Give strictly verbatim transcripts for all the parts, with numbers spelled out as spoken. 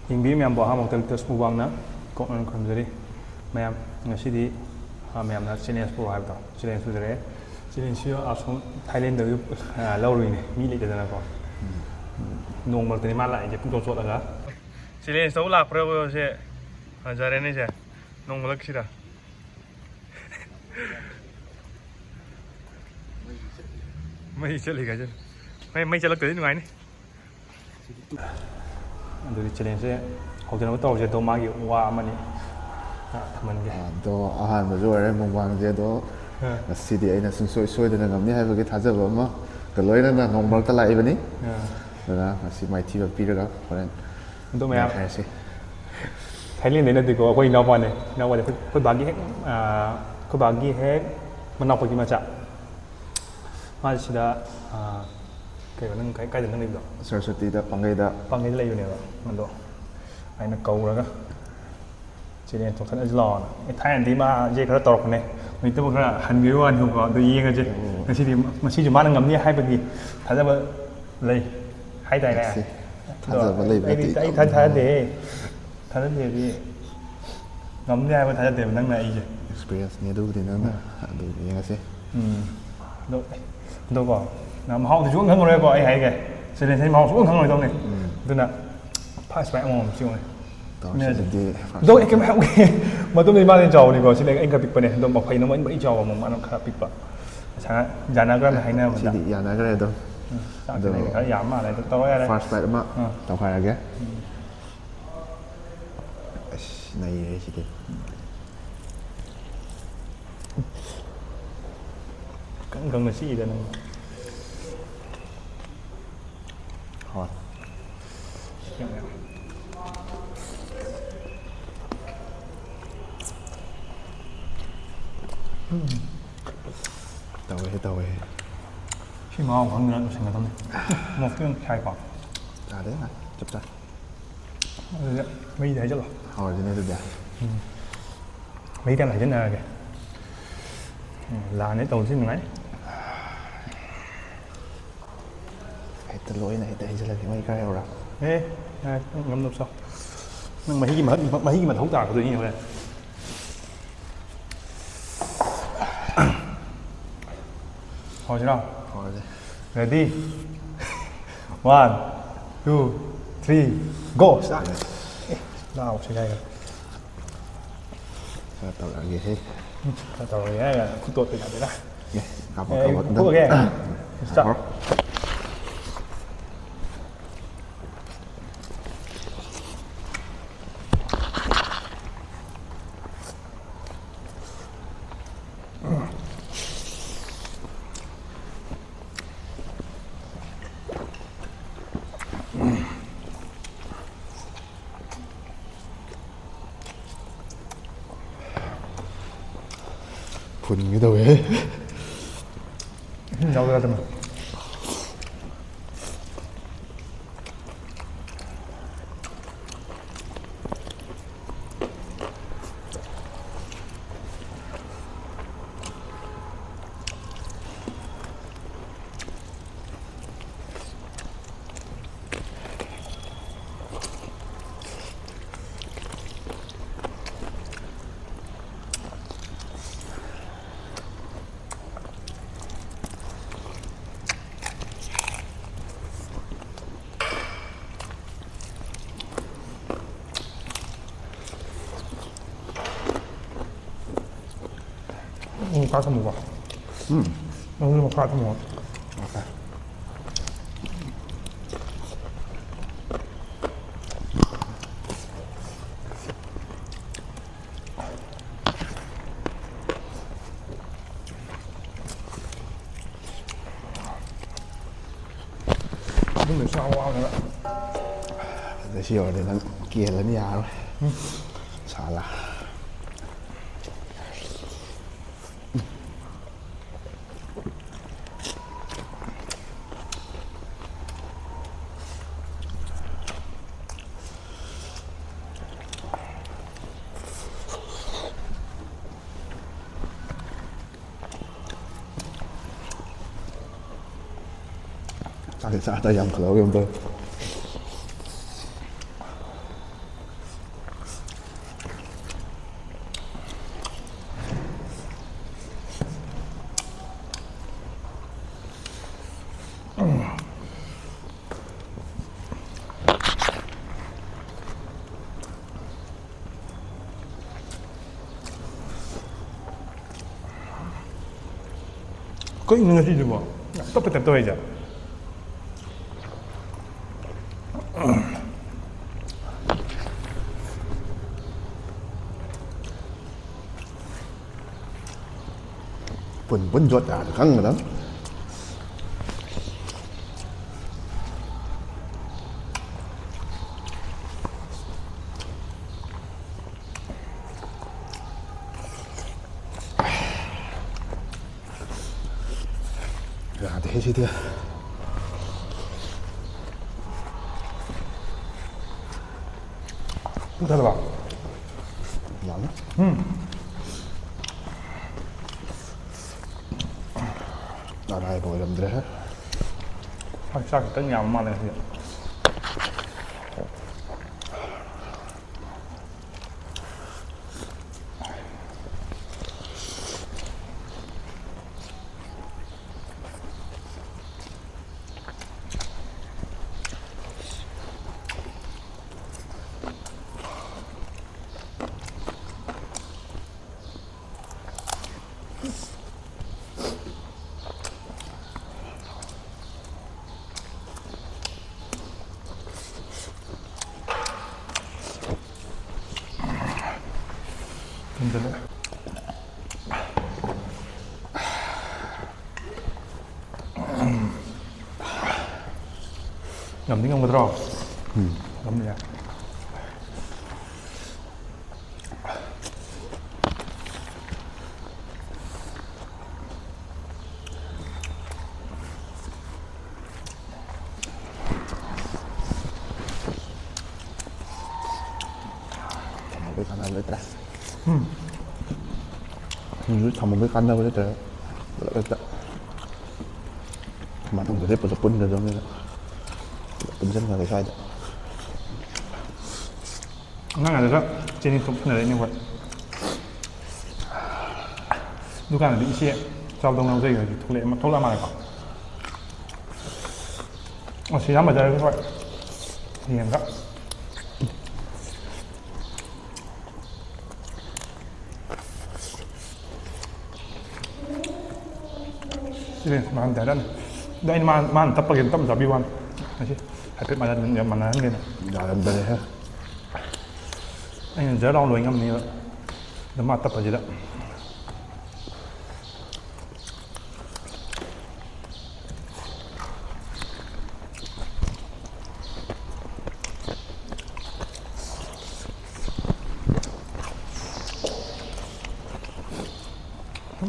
ꯌꯦꯡꯕꯤꯔꯤ ꯃꯌꯥꯝꯕꯨ ꯑꯍꯥꯟꯕ ꯃꯛꯇꯗ ꯁ꯭ꯃꯨꯕꯥꯡꯅ ꯀꯣꯛꯅꯅ ꯈꯨꯔꯨꯝꯖꯔꯤ꯫ ꯃꯌꯥꯝ, ꯉꯁꯤꯗꯤ, ꯑ, ꯃꯌꯥꯝꯅ ꯆꯦꯂꯦꯟꯖ ꯄꯨꯔꯛꯑꯣ ꯍꯥꯏꯕꯗꯣ, ꯆꯦꯂꯦꯟꯖ ꯄꯨꯖꯔꯛꯑꯦ꯫ ꯆꯦꯂꯦꯟꯖꯁꯤ ꯑꯁꯣꯝ ꯊꯥꯏꯂꯦꯟꯗꯒꯤ, ꯑ, ꯂꯧꯔꯨꯏꯅꯦ, ꯃꯤ ꯂꯩꯇꯗꯅꯀꯣ꯫ ꯅꯣꯡ ꯃꯔꯛꯇꯅꯤ ꯃꯥ ꯂꯥꯛꯏꯁꯦ, ꯄꯨꯡꯆꯣꯠ ꯆꯣꯠꯂꯒ꯫ ꯆꯦꯂꯦꯟꯖ ꯇꯧ ꯂꯥꯛꯄ꯭ꯔꯕꯨ ꯁꯦ? ꯐꯖꯔꯦꯅꯦ ꯁꯦ, ꯅꯣꯡ ꯃꯔꯛꯁꯤꯗ꯫ ꯃꯩ ꯆꯠꯂꯤ ꯀꯥꯏꯁꯦ꯫ ꯃꯩ, ꯃꯩ ꯆꯠꯂꯛꯇ꯭ꯔꯗꯤ ꯅꯨꯡꯉꯥꯏꯅꯤ꯫ ꯑꯗꯨꯗꯤ ꯆꯦꯂꯦꯟꯖꯁꯦ ꯍꯧꯖꯅꯕ ꯇꯧꯔꯁꯦ, ꯑꯗꯣ ꯃꯥꯒꯤ ꯋꯥ ꯑꯃꯅꯤ, ꯑ, ꯊꯝꯍꯟꯒꯦ꯫ ꯑꯗꯣ ꯑꯍꯥꯟꯕꯁꯨ ꯑꯣꯏꯔꯦ ꯃꯨꯛꯕꯥꯡꯁꯦ, ꯑꯗꯣ ꯑ꯫ ꯉꯁꯤꯗꯤ ꯑꯩꯅ ꯁꯨꯡꯁꯣꯏ ꯁꯣꯏꯗꯅ ꯉꯝꯅꯤ ꯍꯥꯏꯕꯒꯤ ꯊꯥꯖꯕ ꯑꯃꯒ ꯂꯣꯏꯅꯅ ꯅꯣꯡ ꯃꯔꯛꯇ ꯂꯥꯛꯏꯕꯅꯤ꯫ ꯑ꯫ ꯑꯗꯨꯅ ꯉꯁꯤ ꯃꯥꯏꯊꯤꯕ ꯄꯤꯔꯒ ꯍꯣꯔꯦꯟ ꯑꯗꯣ ꯃꯌꯥꯝ ꯍꯥꯏꯔꯁꯤ꯫ ꯊꯥꯏꯂꯦꯟꯗꯩ ꯅꯠꯇꯦꯀꯣ, ꯑꯩꯈꯣꯏ ꯏꯅꯥꯎꯄꯥꯅꯦ꯫ ꯏꯅꯥꯎꯄꯥꯗꯤ ꯑꯩꯈꯣꯏ, ꯑꯩꯈꯣꯏ ꯕꯥꯒꯤ ꯍꯦꯛ, ꯑ, ꯑꯩꯈꯣꯏ ꯕꯥꯒꯤ ꯍꯦꯛ ꯃꯅꯥꯎꯄꯥꯒꯤ ꯃꯆꯥ꯫ ꯃꯥꯁꯤ ꯁꯤꯗ, ꯑ, ꯀꯩꯅꯣ, ꯅꯪ ꯀꯥꯏ-, ꯀꯥꯏꯗ ꯅꯪ ꯂꯩꯕꯗꯣ? ꯁꯔꯁꯋꯇꯤꯗ, ꯄꯥꯡꯒꯩꯗ꯫ ꯄꯥꯡꯒꯩꯗ ꯂꯩꯕꯅꯦꯕ꯫ ꯑꯗꯣ ꯑꯩꯅ ꯀꯧꯔꯒ ꯆꯦꯂꯦꯟꯖ ꯇꯧꯊꯠꯅꯁꯤ ꯂꯥꯛꯑꯣꯅ꯫ ꯑꯦ, ꯊꯥꯏꯅꯗꯤ ꯃꯥꯁꯦ ꯈꯔ ꯇꯧꯔꯛꯄꯅꯦ꯫ ꯍꯧꯖꯤꯛꯇꯕꯨ ꯈꯔ ꯍꯟꯈꯤꯕ ꯋꯥꯅꯤꯀꯣ꯫ ꯑꯗꯨ ꯌꯦꯡꯉꯁꯦ꯫ ꯑꯣ꯫ ꯉꯁꯤꯗꯤ, ꯉꯁꯤꯁꯨ ꯃꯥꯅ ꯉꯝꯅꯤ ꯍꯥꯏꯕꯒꯤ ꯊꯥꯖꯕ ꯂꯩ ꯍꯥꯏꯇꯥꯔꯦ꯫ ꯌꯦꯡꯁꯤ꯫ ꯑꯗꯣ ꯊꯥꯖꯕ ꯂꯩꯕ ꯑꯩꯗꯤ, ꯅꯠꯇꯦ꯫ ꯑꯩ ꯊꯥ-, ꯊꯥꯖꯗꯦꯍꯦ꯫ ꯊꯥꯖꯗꯦꯗꯤ ꯉꯝꯅꯤ ꯍꯥꯏꯕ ꯊꯥꯖꯗꯦꯕ ꯅꯪꯅ ꯑꯩꯁꯦ꯫ ꯑꯦꯛꯁꯄꯤꯔꯤꯌꯦꯟꯁꯅꯤ ꯑꯗꯨꯕꯨꯗꯤ ꯅꯪꯅ꯫ ꯎꯝ꯫ ꯑꯗꯨ ꯌꯦꯡꯉꯁꯤ꯫ ꯎꯝ꯫ ꯑꯗꯣ, ꯑꯗꯣꯀꯣ, ꯅꯪ ꯃꯍꯥꯎꯗꯤ ꯁꯨꯡꯈꯪ ꯈꯪꯉꯔꯣꯏꯀꯣ, ꯑꯩ ꯍꯥꯏꯒꯦ꯫ ꯆꯦꯂꯦꯟꯖ ꯍꯥꯏꯗꯤ ꯃꯍꯥꯎ ꯁꯨꯡꯈꯪ ꯈꯪꯉꯔꯣꯏꯗꯧꯅꯤ꯫ ꯎꯝ꯫ ꯑꯗꯨꯅ ꯐꯥꯔꯁ ꯕꯥꯏꯠ ꯑꯃꯃꯝ ꯆꯤꯡꯉꯨꯅꯦ꯫ ꯇꯧꯔꯁꯤ ꯃꯤꯅꯠ ꯑꯗꯨꯗꯤ ꯐꯥꯔꯁ ꯑꯗꯣ ꯑꯩ ꯀꯩꯝ ꯍꯥꯏꯍꯧꯒꯦ꯫ ꯃꯇꯨꯡꯗꯗꯤ ꯃꯥꯅ ꯆꯥꯎꯕꯅꯤꯀꯣ, ꯁꯤꯗꯤ ꯑꯩꯅ ꯈꯔ ꯄꯤꯛꯄꯅꯦ꯫ ꯑꯗꯣ ꯃꯐꯩꯅ ꯃꯣꯏꯅ ꯃꯔꯤ ꯆꯥꯎꯕ ꯑꯃꯨꯛ ꯃꯥꯅ ꯈꯔ ꯄꯤꯛꯄ꯫ ꯁꯥꯟꯅ-, ꯌꯥꯅꯈ꯭ꯔꯕꯅꯦ ꯍꯥꯏꯅꯕꯗ꯫ ꯁꯤꯗꯤ ꯌꯥꯅꯈ꯭ꯔꯦ ꯑꯗꯨꯝ꯫ ꯎꯝ, ꯆꯥꯛꯁꯦ ꯑꯗꯣ ꯅꯪꯒꯤ ꯈꯔ ꯌꯥꯝ ꯃꯥꯜꯂꯦ꯫ ꯑꯗꯣ ꯇꯧꯔꯣ ꯌꯥꯔꯦ꯫ ꯐꯥꯔꯁ ꯕꯥꯏꯠ ꯑꯃ ꯎꯝ꯫ ꯇꯧꯈꯥꯏꯔꯒꯦ꯫ ꯎꯝ꯫ ꯑꯁ, ꯅꯩꯔꯦ ꯁꯤꯗꯤ꯫ ꯀꯪ ꯀꯪꯅ ꯆꯤꯛꯏꯗ ꯅꯪ꯫ ꯍꯣꯏ꯫ ꯁꯤ ꯌꯥꯝ ꯌꯥꯝ꯫ ꯎꯝ꯫ ꯇꯧꯋꯦ, ꯇꯧꯋꯦ꯫ ꯁꯤ ꯃꯍꯥꯎ ꯈꯪꯗꯅ ꯂꯣꯏꯁꯤꯟꯒꯗꯕꯅꯤ꯫ ꯃꯣꯔꯣꯛꯇꯤ ꯑꯗꯨꯝ ꯁꯥꯏꯀꯣ꯫ ꯌꯥꯔꯦ, ꯆꯞ ꯆꯥꯏ꯫ ꯑꯗꯨꯗꯤ ꯃꯩꯗ ꯍꯩꯖꯜꯂꯣ꯫ ꯍꯧꯔꯁꯤꯅꯦ ꯑꯗꯨꯗꯤ꯫ ꯎꯝ꯫ ꯃꯩ ꯀꯌꯥꯝ ꯍꯩꯖꯟꯅꯔꯒꯦ? ꯎꯝ, ꯂꯥꯟꯅꯦ ꯇꯧꯕꯁꯤ ꯅꯨꯡꯉꯥꯏ꯫ ꯍꯦꯛꯇ ꯂꯣꯏꯅ ꯍꯦꯛꯇ ꯍꯩꯖꯜꯂꯒꯦ, ꯃꯩ ꯈꯔ ꯍꯧꯔ꯫ ꯑꯦ, ꯉꯥꯏ, ꯅꯪ ꯉꯝꯅꯕ ꯆꯥꯎ꯫ ꯅꯪ ꯃꯍꯤꯒꯤ ꯃꯍ-, ꯃꯍꯤꯒꯤ ꯃꯊꯧ ꯇꯥꯔꯛꯀꯗꯣꯏꯅꯤ ꯍꯣꯔꯦꯟ꯫ ꯍꯧꯔꯁꯤꯔꯣ? ꯍꯧꯔꯁꯦ꯫ Ready? One, two, three, go! Start! ꯑꯦ, ꯂꯥꯎ, ꯁꯦꯒꯥꯏꯈ꯭ꯔꯦ꯫ ꯈꯔ ꯇꯧꯔꯛꯑꯒꯦꯍꯦ꯫ ꯎꯝ, ꯈꯔ ꯇꯧꯔꯛꯑꯒꯦ ꯍꯥꯏꯔꯒ ꯈꯨꯠ ꯇꯣꯠꯄ ꯌꯥꯗꯦꯗ꯫ ꯑꯦ, ꯀꯥꯞꯄꯣ, ꯑꯦ, ꯀꯥꯞꯄꯣ꯫ ꯊꯣꯛꯑꯒꯦ꯫ Start! ꯍꯧꯔꯣ꯫ ꯐꯨꯟꯒꯦ ꯇꯧꯋꯦꯍꯦ꯫ ꯏꯁꯤꯡ ꯌꯥꯎꯗ ꯌꯥꯗꯕꯅꯦ꯫ ꯎꯝ, ꯃꯈꯥ ꯊꯝꯃꯨꯀꯣ꯫ ꯎꯝ꯫ ꯅꯪꯁꯨ ꯃꯈꯥ ꯊꯝꯃꯣ꯫ Okay꯫ ꯑꯗꯨꯝꯕ ꯆꯥꯕ ꯋꯥꯕꯅꯦꯕ꯫ ꯑꯗ ꯁꯤ ꯌꯧꯔꯗꯤ ꯅꯪ ꯀꯦꯜꯂꯅꯤ, ꯌꯥꯔꯔꯣꯏ꯫ ꯎꯝ꯫ ꯁꯥꯂꯥ꯫ ꯆꯥꯛꯁꯦ ꯆꯥ ꯆꯥ ꯌꯥꯝꯈꯠꯂꯛꯑꯕ ꯀꯩꯅꯣꯝ ꯇꯧꯋꯦ꯫ ꯀꯩꯅꯣ ꯉꯁꯤꯁꯤꯕꯣ? ꯌꯥꯝ ꯇꯞꯄ ꯇꯞ ꯇꯧꯔꯤꯁꯦ꯫ ꯄꯨꯟ ꯄꯨꯟ ꯌꯣꯠ ꯌꯥꯗ ꯈꯪꯒꯗꯕ꯫ ꯌꯥꯗꯦꯍꯦ ꯁꯤꯗꯤ꯫ ꯄꯨꯛ ꯊꯜꯂꯕ? ꯌꯥꯝꯃꯦ꯫ ꯎꯝ꯫ ꯑꯔꯥꯏꯕ ꯑꯣꯏꯔꯝꯗ꯭ꯔꯦꯍꯦ꯫ ꯆꯥꯛ, ꯆꯥꯛ ꯈꯤꯇꯪ ꯌꯥꯝꯕ ꯃꯥꯜꯂꯦ ꯉꯁꯤꯗꯤ꯫ ꯊꯨꯝꯖꯤꯜꯂꯦ꯫ ꯉꯝꯗꯤ ꯉꯝꯒꯗ꯭ꯔꯣ? ꯎꯝ꯫ ꯉꯝꯅꯤꯌꯦ꯫ ꯊꯝꯃꯒ ꯀꯥꯟꯅꯕ ꯂꯩꯇ꯭ꯔꯦ꯫ ꯎꯝ꯫ ꯁꯤꯡꯖꯨ ꯊꯝꯃꯒ ꯀꯥꯟꯅꯕ ꯂꯩꯇ꯭ꯔꯦ꯫ ꯄꯨꯂꯞ ꯍꯦꯛꯇ ꯃꯊꯪꯗꯗꯤ ꯄꯨꯂꯞ ꯄꯨꯟꯒꯗꯕꯅꯤꯅ ꯄꯨꯂꯞ ꯄꯨꯟꯁꯤꯟꯈ꯭ꯔꯒꯦ ꯁ꯭ꯋꯥꯏꯗ꯫ ꯑꯉꯥꯡ ꯑꯗꯨꯒ ꯆꯤꯅꯤ ꯊꯣꯛ ꯁꯥꯟꯅꯔꯛꯏꯅꯦ ꯑꯩꯈꯣꯏ꯫ ꯗꯨꯀꯥꯟꯗꯗꯤ ꯏꯆꯦ ꯆꯥꯎꯗꯧ ꯉꯥꯎꯖꯩ ꯍꯧꯖꯤꯛ ꯊꯣꯛꯂꯛꯑꯦ, ꯊꯣꯛꯂꯛꯑ ꯃꯥꯜꯂꯦꯀꯣ꯫ ꯑꯁ, ꯌꯥꯝ ꯐꯖꯔꯦ ꯍꯣꯏ꯫ ꯌꯦꯡꯒ꯫ ꯁꯤꯅꯦ ꯃꯥꯅ ꯍꯥꯏꯔꯛꯑꯅꯤ꯫ ꯑꯗ ꯑꯩꯅ ꯃꯥ-, ꯃꯥꯅ ꯇꯞꯄꯒꯤ ꯇꯞꯅ ꯆꯥꯕꯤꯕ ꯋꯥꯅꯤ꯫ ꯉꯁꯤ ꯍꯥꯏꯐꯦꯠ ꯃꯥꯟꯅꯍꯟ-, ꯌꯥꯝ ꯃꯥꯟꯅꯍꯟꯒꯦꯅ꯫ ꯌꯥꯔꯝꯗꯔꯦꯍꯦ꯫ ꯑꯩꯅ ꯖꯔ ꯂꯥꯎ ꯂꯣꯏ ꯉꯝꯅꯤꯕ꯫ ꯑꯗ ꯃꯥ ꯇꯞꯄꯁꯤꯗ꯫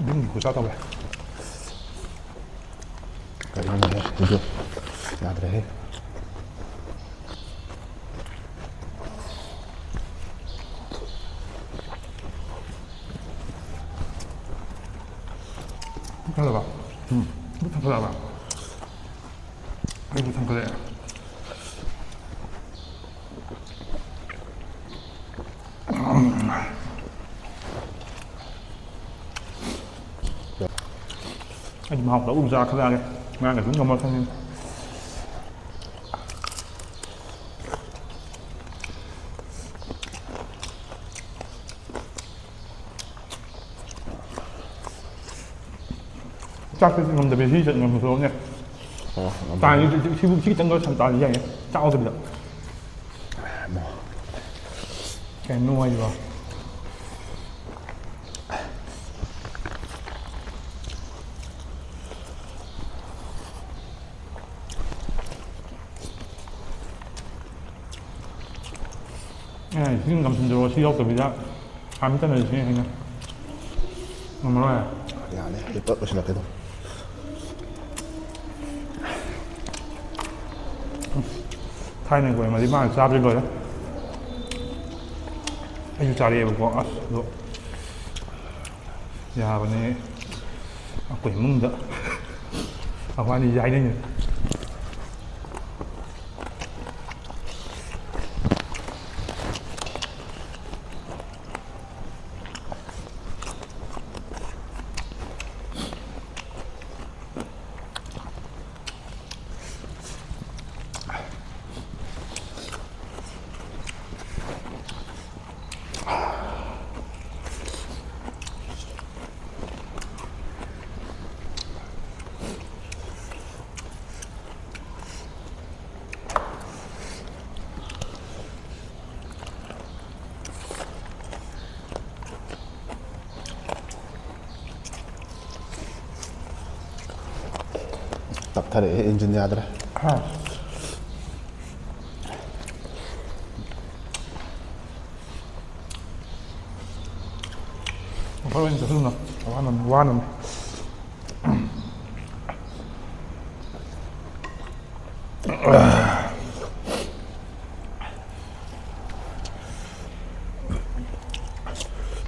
ꯕꯤꯟꯒꯤ ꯈꯨꯆꯥ ꯇꯧꯋꯦ꯫ ꯀꯔꯤꯅꯣꯅꯦꯍꯦ, ꯁꯤꯁꯨ ꯌꯥꯗ꯭ꯔꯦꯍꯦ꯫ ꯐꯖꯕ? ꯎꯝ꯫ ꯑꯗꯨ ꯐꯖꯕ? ꯑꯩꯁꯨ ꯊꯥꯡꯒꯠꯂꯛꯑꯦ꯫ ꯑꯩꯗꯤ ꯃꯍꯥꯎ ꯇꯧ ꯆꯥꯈꯠꯂꯛꯑꯒꯦ꯫ ꯉꯔꯥꯡꯒ ꯁꯨꯝ ꯉꯝꯃꯛꯀꯅꯤ꯫ ꯆꯥꯛꯇꯨꯗꯤ ꯉꯝꯗꯕꯤ ꯁꯤ ꯆꯠ ꯉꯝꯗꯕꯅꯦ꯫ ꯑꯣ, ꯉꯝꯗꯕꯤ꯫ ꯇꯥꯡꯉꯤ, ꯁꯤ, ꯁꯤꯕꯨ, ꯁꯤ ꯈꯤꯇꯪꯒ ꯁꯟ ꯇꯥꯔꯗꯤ ꯌꯥꯏꯌꯦ꯫ ꯆꯥꯛ ꯌꯥꯎꯗꯕꯤꯗ꯫ ꯀꯩꯅꯣ ꯍꯥꯏꯁꯤꯕꯣ? ꯑꯦ, ꯁꯤ ꯉꯝꯁꯤꯟꯖꯔꯣ, ꯁꯤ ꯌꯥꯎꯗꯕꯤꯗ꯫ ꯍꯥꯟꯅ ꯆꯠꯅꯔꯤꯁꯤꯅꯦ ꯑꯩꯅ꯫ ꯉꯝꯃꯔꯣꯏ꯫ ꯌꯥꯅꯤ, ꯑꯩ ꯄꯨꯂꯞ ꯂꯣꯏꯁꯤꯜꯂꯛꯀꯦ ꯑꯗꯨꯝ꯫ ꯊꯥꯏꯅꯒꯤ ꯑꯣꯏꯔꯃꯗꯤ ꯃꯥꯅ ꯆꯥꯕꯗꯤ ꯂꯣꯏꯔꯦ꯫ ꯑꯩꯁꯨ ꯆꯥꯔꯛꯑꯦꯕꯀꯣ, ꯑꯁ, ꯑꯗꯣ ꯌꯥꯕꯅꯦ꯫ ꯑꯩꯈꯣꯏ ꯏꯃꯨꯡꯗ ꯑꯩꯈꯣꯏ ꯑꯅꯤꯁꯦ ꯍꯥꯏꯅꯩꯅꯦ꯫ ꯐꯔꯦ, ꯏꯟꯖꯤꯟ ꯌꯥꯗ꯭ꯔꯦ꯫ ꯍꯣꯔꯦꯟ ꯆꯠꯂꯨꯅ ꯋꯥꯅꯕꯅꯤ, ꯋꯥꯅꯕꯅꯤ꯫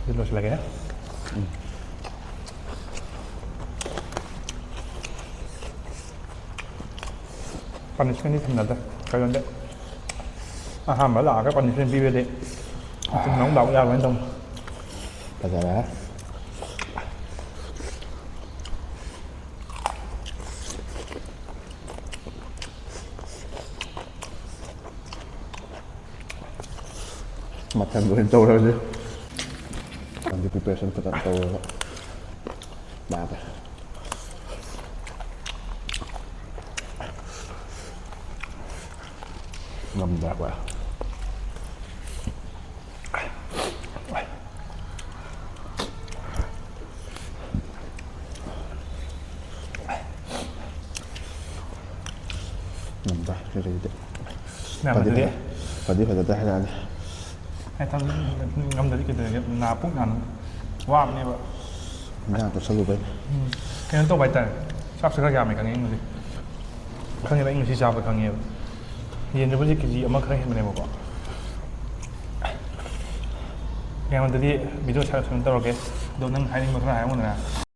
ꯁꯤ ꯂꯣꯏꯁꯤꯜꯂꯒꯦ꯫ ꯄꯅꯤꯁꯃꯦꯟꯗꯤ ꯊꯝꯅꯗꯦ꯫ ꯀꯩꯅꯣꯗꯤ ꯑꯍꯥꯟꯕ ꯂꯥꯛꯑꯒ ꯄꯅꯤꯁꯃꯦꯟ ꯄꯤꯕꯗꯤ ꯃꯇꯨꯡꯗ ꯑꯃꯨꯛ ꯂꯥꯛꯄ ꯌꯥꯔꯣꯏꯅ ꯇꯧꯅꯤ꯫ ꯐꯖꯔꯦ꯫ ꯃꯊꯟꯗ ꯑꯣꯏꯅ ꯇꯧꯔꯁꯦ꯫ ꯅꯪꯗꯤ preparation ꯐꯖꯅ ꯇꯧꯔꯒ ꯂꯥꯛꯑꯦ꯫ ꯉꯝꯗ꯭ꯔꯕ? ꯉꯝꯗ꯭ꯔꯦ, ꯁꯤꯗꯩꯗꯤ꯫ ꯃꯌꯥꯝ ꯐꯗꯤ ꯑꯗꯨꯗꯤ ꯐꯖ-, ꯐꯗꯤ ꯐꯖꯗ꯭ꯔꯦ ꯍꯥꯏꯔꯛꯑꯅꯤ꯫ ꯑꯩ ꯊꯕꯛ ꯉꯝꯗ꯭ꯔꯗꯤ ꯀꯩꯗꯧꯔꯒꯦ? ꯅꯥ ꯄꯨꯛ ꯅꯥꯅ ꯋꯥꯕꯅꯦꯕ꯫ ꯏꯟꯖꯥꯡ ꯇꯣꯠꯁꯜꯂꯨꯕꯩ꯫ ꯎꯝ, ꯀꯩꯅꯣ ꯇꯧꯕ ꯍꯥꯏꯇꯥꯔꯦ, ꯆꯥꯛꯁꯦ ꯈꯔ ꯌꯥꯝꯃꯦ ꯈꯪꯉꯦ ꯑꯩ ꯉꯁꯤ꯫ ꯈꯪꯉꯦꯕ, ꯑꯩ ꯉꯁꯤ ꯆꯥꯕ ꯈꯪꯉꯦꯕ꯫ ꯌꯦꯟꯁꯦ ꯍꯧꯖꯤꯛ ꯀꯦ ꯖꯤ ꯑꯃ ꯈꯔ ꯍꯦꯟꯕꯅꯦꯕꯀꯣ꯫ ꯃꯌꯥꯝꯗꯗꯤ video ꯁꯥꯔ ꯁꯨꯃꯥꯏꯅ ꯇꯧꯔꯒꯦ, ꯑꯗꯣ ꯅꯪ ꯍꯥꯏꯅꯤꯡꯕ ꯈꯔ ꯍꯥꯏꯔꯝꯃꯨꯗꯅ꯫